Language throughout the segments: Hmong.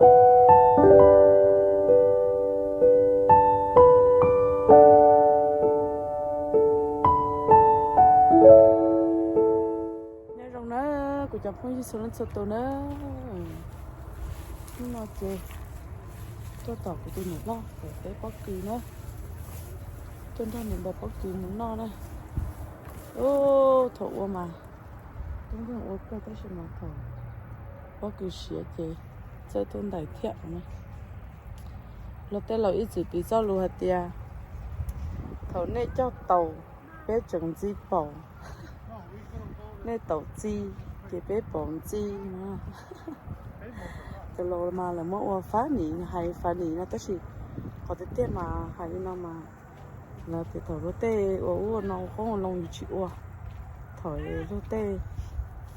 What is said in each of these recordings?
Nyob zoo na, kuv cov phooj ywg txhua leej txhua tus na. Hnub no ces tuaj tom kuv tus niam loj pem peb pob kws na, tuaj nrog niam npawg pob kws mus noj na. Ub, thaum ua mas tub nkeeg ua kawg tab sis mas thaum pob kws siav ces txawj tuaj ntais thiab na. Luag tej laus ib txwm piv txoj lus hais tias thaum nej coj taus peb tseem ntxi paus, nej taus txi ces peb paus ntxi no. Cov laus mas lawv muab ua funny, hais funny no tab sis qhov tiag tiag mas hais li no mas lawv tias thaum luag tej ua ub ua no ua qoob ua loo yus tsis ua, thaum luag tej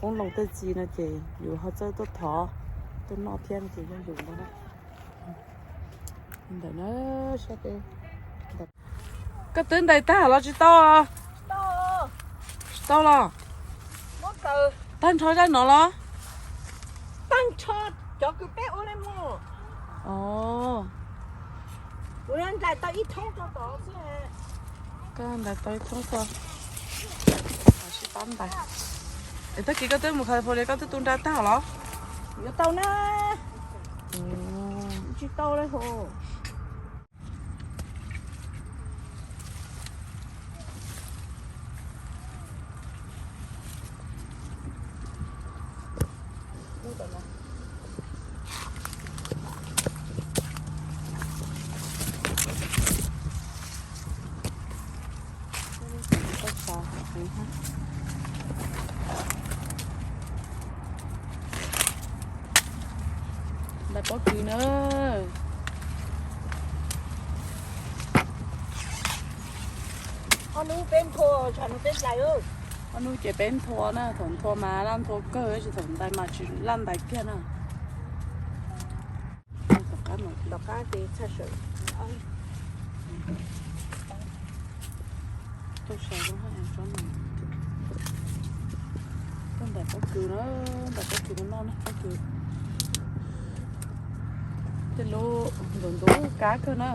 qoob loo tej txi no ces yus ho txawj tuaj thov tuaj noj thiab no ces yog yus ntag na. Ntawm na, sab peb. Koj twb ntais tag los tsis tau? Tsis tau los? Tag nrho zaj no los? Tag nrho cov kws peb ua li mus. Os. Kuv ntais tau ib thoob rau tom xwb. Koj ntais tau ib thoob xwb. Sib pab ntais. Es tag kis koj twb mus California koj twb tu nra tag los? Yuav tau na. Tsis tau li hos. Ntais pob kws na. Ob nub peb nthua, ob nub ces peb nthua na, thaum nthua mas laj nthua kawg, tsis thaum ntais mas tsis laj ntais kiag na. Tom qab ces txhaj sawm. Tuaj ntais pob kws na, ntais pob kws no noj na, pob kws tej lub ntxuav ntxuav kab kawg na.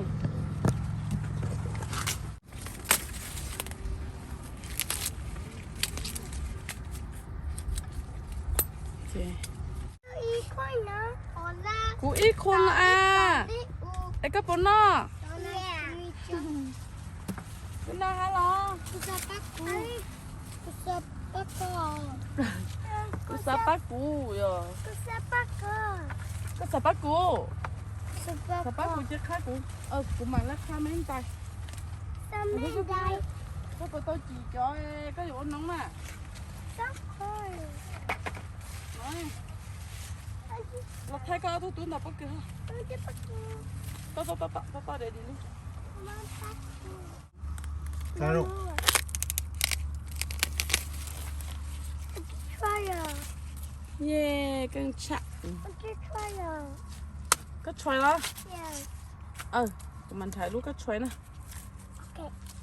Kuv ib khua a. Es koj puas noj? Kuv noj hab los? Kuv xav pab kuv yog. Koj xav pab kuv? Xav pab kuv ces qhab kuv, kuv mam li qhab me ntais. Koj puas tau cim cov koj yuav ua noob na? Los thaij koj ob tug tub ntais pob kws. Pab pab pab pab de di lub. Ye, keej tshaj. Koj tshua los? Kuv mam nrhav lub koj tshua na.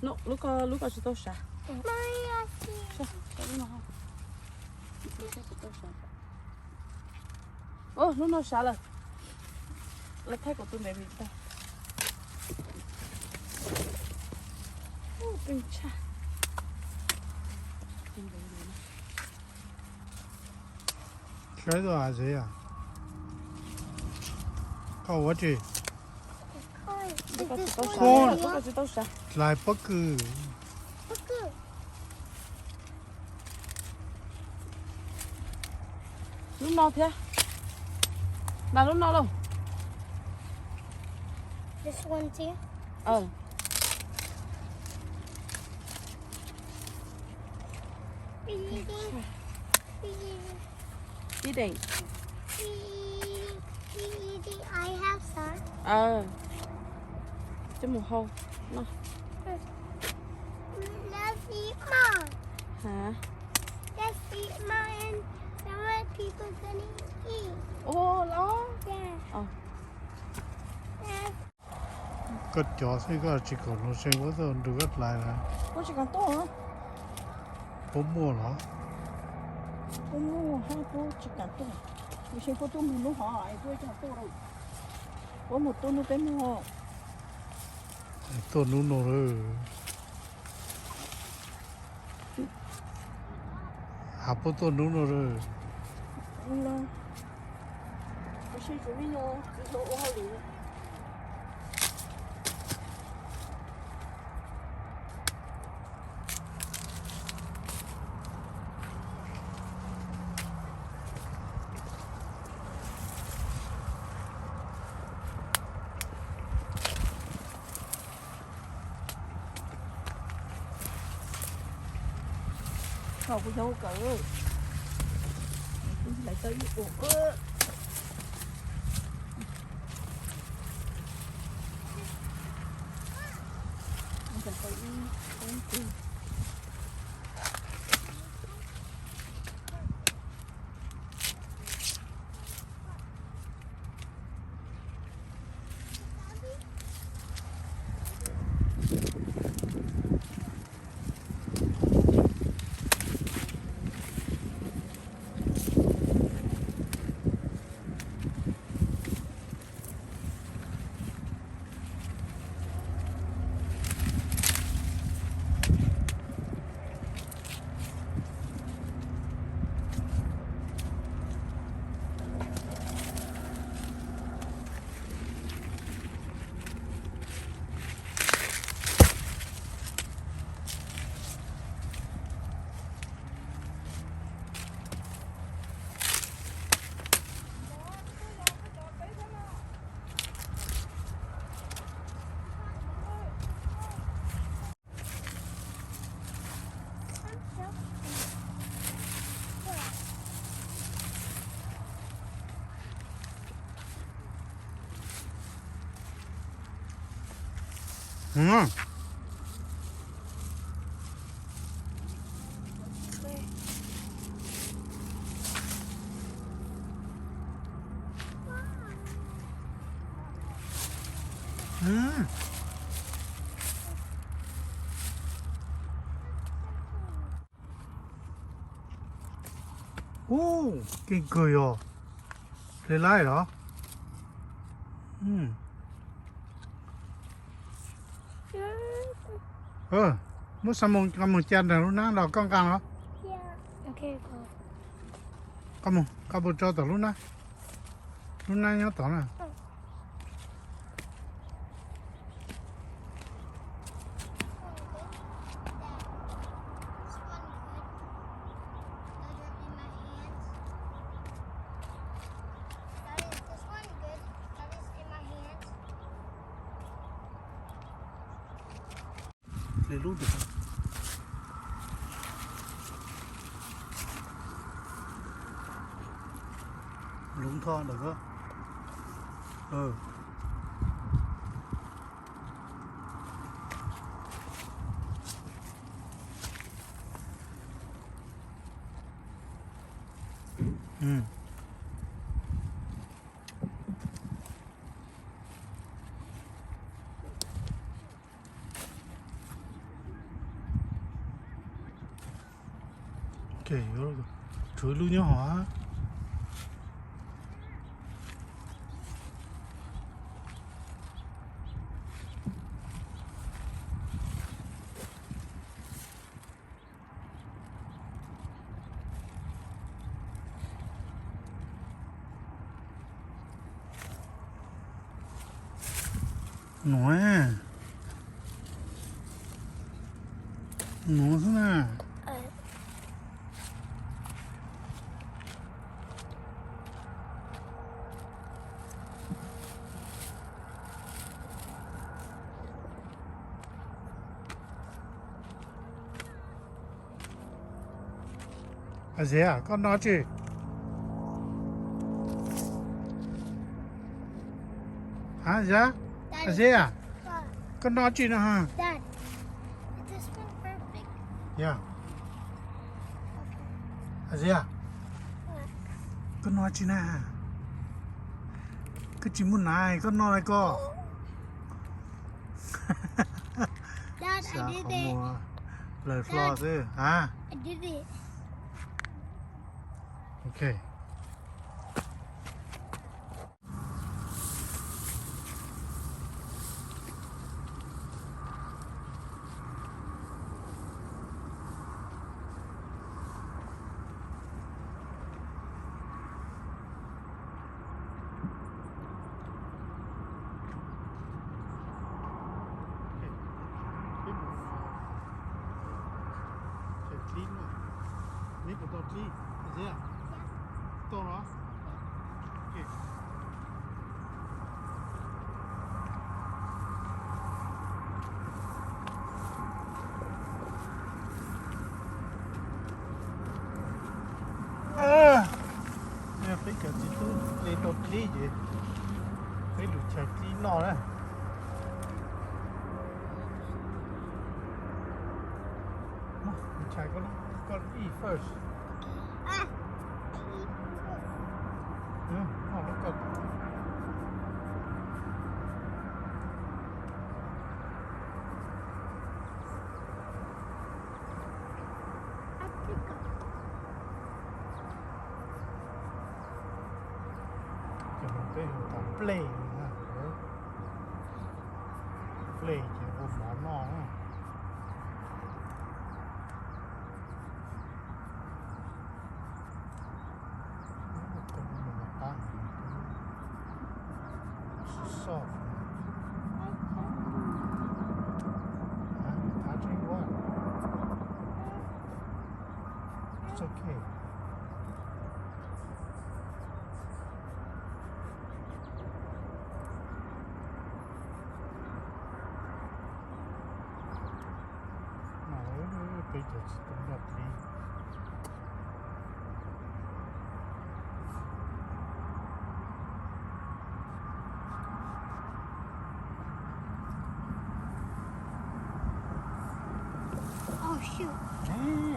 Lub ko, lub ko tsis tau sav. Lub no sav lawm. Lawv thaij kuv tus baby tag. Keej tshaj. Saib tus Isaiah. Koj ua dab tsi? Koj tsis tau sav. Dlai pob kws. Lub no thiab. Ntais lub no lauj. Ib deem. Coj mus hau noj. Hab. Ua los. Koj cov xwb koj tsis kom nuv see puab tau nrug koj dlai lawm. Puab muaj los? Puab muaj hab puab tsis kam tuaj. Kuv xyov puab tuaj mus nub hov es puab tsis tuaj lawm. Puab mus tuaj nub peb mog. Tuaj nub no lawm. Has puab tuaj nub no lawm. Kuv sib tsuv me nyuam txiv hluas ua hauj lwm. Thaum kuv xyov ua kawm, kuv lawv tau ib ua. Ub, keej kawg yog hle laib los? Muab xa mus, mus ca nrog lub nab los koj nqa los. Koj mus, koj mus tso tom lub nab. Lub nab nyob tod na. Lub nthoj ntawm ko. Tshuav ib lub nyob hov. Nuav, nuav xwb na. Azias, koj noj tsi? Ha, Azias? Azias, koj noj tsi no ha? Azias, koj noj tsi na? Koj tsis muaj nas koj noj li ko. Xav qhov muag plaws hlo xwb ha. Ok. Ib, Zia, tau los? Ok. Peb cov txiv tub hle tau dlib ces peb lug chais dlib noj na. Chais koj lub, koj eat first. Ces no peb hu tas play na. Play ces ua mov noj na. Sib soj. Hab, thav tseeb ua. It's okay. Peb cov txiv tub noj dlib. Oh, shoot. Zoo,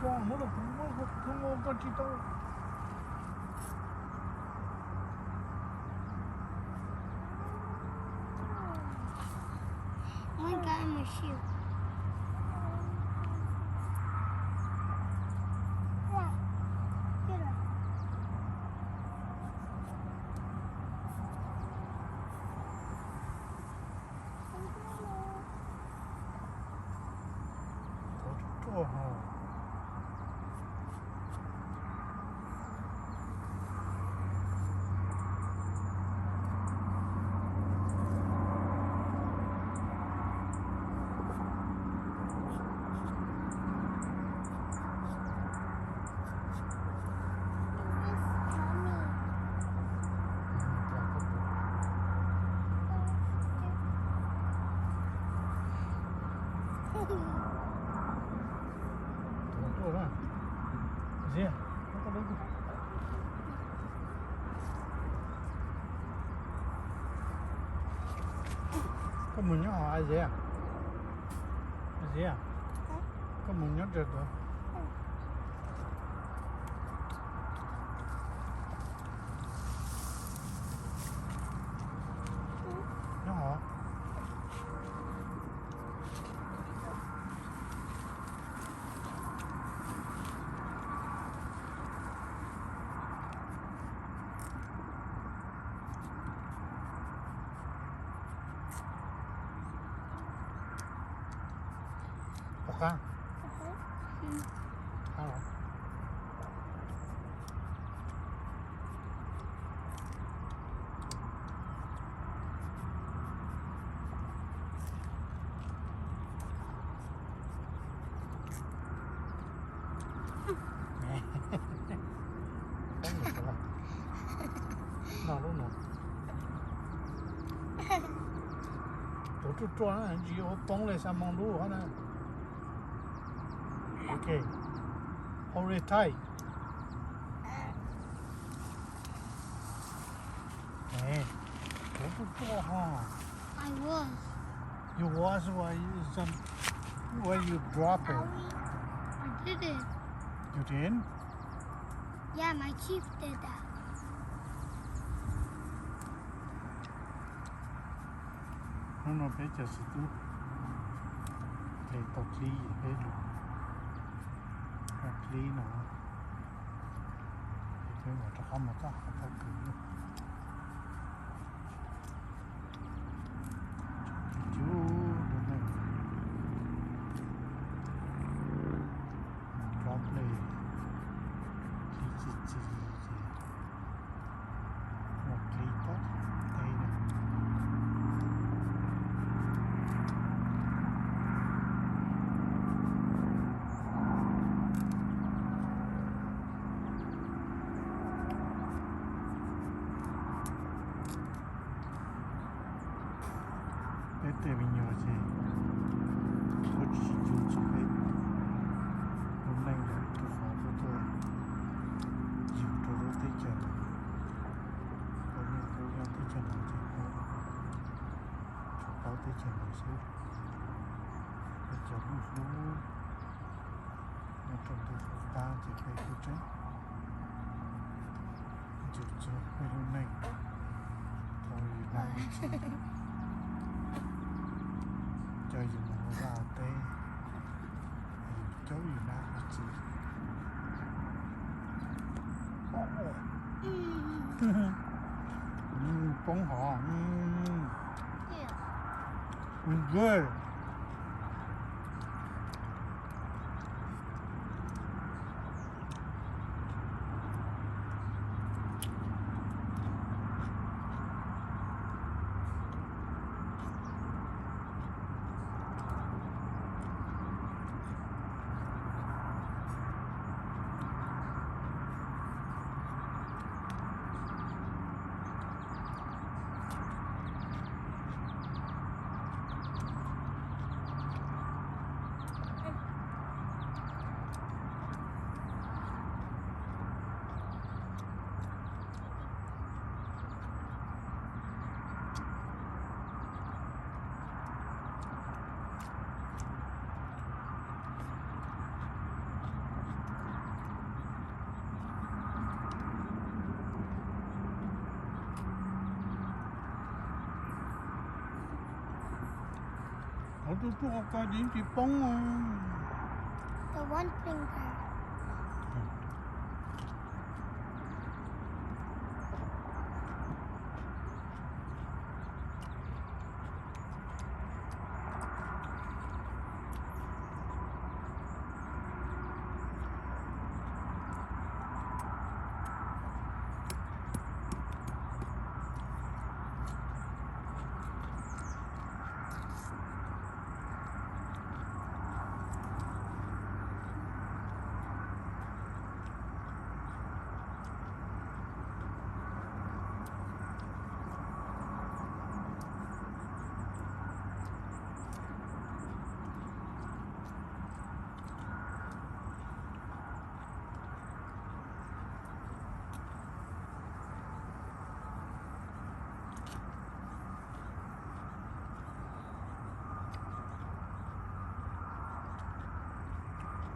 muab rau kuv, muab rau kuv, kuv muab koj tsis tau. One guy in my shoe. Tuav ruaj ruaj ho. Tuav ruaj na. Zia, koj mus nyob hauv Zia. Zia, koj mus nyob ntawm tuav. Nyob hauv. Pom qab. Qab los. Noj lub no. Tuav ruaj ruaj na, tsis ua poob li xa moo lub hab na. Ok. Hold it tight. Tuav ruaj ruaj ho. I was. You was why you some why you drop it? I did it. You did? Yeah, my chief did that. Hnub no peb cov txiv tub hle tau dlib, peb lug ua dlib no, peb mam rov qab mus txoj qhov pob kws. Cub rau neeg, mus rov play, dlib txi txiv ces ua dlib tau teb na. Tej me nyuam ces ua tsis tsis cuag tsis peb lub neej yog ib tug qhov tuaj tuaj yug rau lub teb chaws no, ua neej ua yaig teb chaws no ces peb tsuas paub teb chaws no xwb. Peb cov hlub hlub nyob rau ntuj qub qab ces peb kuj tseem ncu txug peb lub neej thaum yus nab yus txiv, coj yus mus ua vaj ua teb, yus caum yus nab yus txiv. Poob hov. Good. Hov tus tuaj ko ces tsis poob.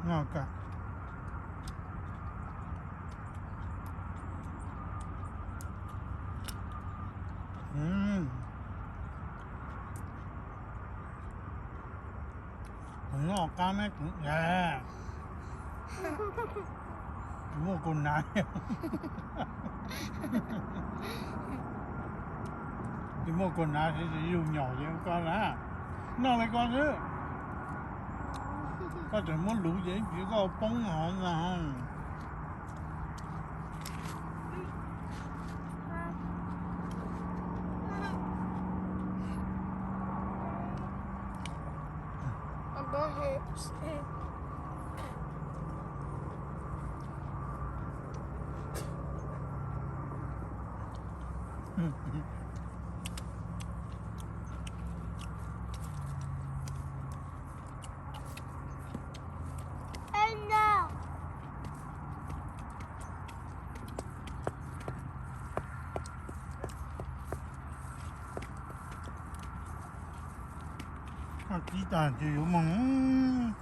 Noj qab me, tsis muaj kaus hnav, tsis muaj kaus hnav, tsis yug nyom ces koj na, noj li koj xwb. Koj tseem muab luv ces ib pliag koj poob hov ntag. Kib tag ces yuav moog.